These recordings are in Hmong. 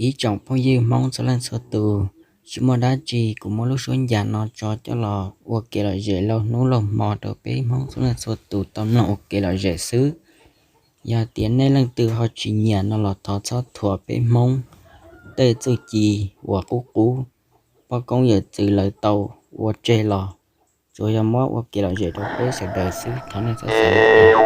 Ib tsoom phooj ywg Hmoob txhua leej txhua tus, tsis muaj dab tsi, kuv muab lub suab ncas no tso coj los ua kev lom zem laug hnub laug hmo rau peb Hmoob txhua leej txhua tus tau mloog ua kev lom zem xwb. Yog tias nej leej twg ho tsis nyiam no los thov txhob thuam peb Hmoob tej txuj ci uas qub qub, poj koob yawm txwv lawv tau ua tseg los, tsuas yog muab ua kev lom zem rau peb sawv daws xwb, thov nej txhob xav li cas.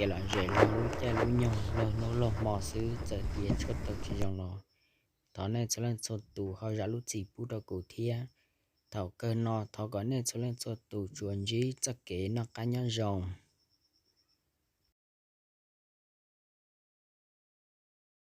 Ces lom zem los lub caij lub nyoog laug hnub laug hmo xwb, txawm tias tshuaj tau tsis zoo los thov nej txhua leej txhua tus ho zam lub txim pub rau kuv thiab. Thaum kawg no thov kom nej txhua leej txhua tus tsuas ntsib txoj kev noj qab nyob zoo.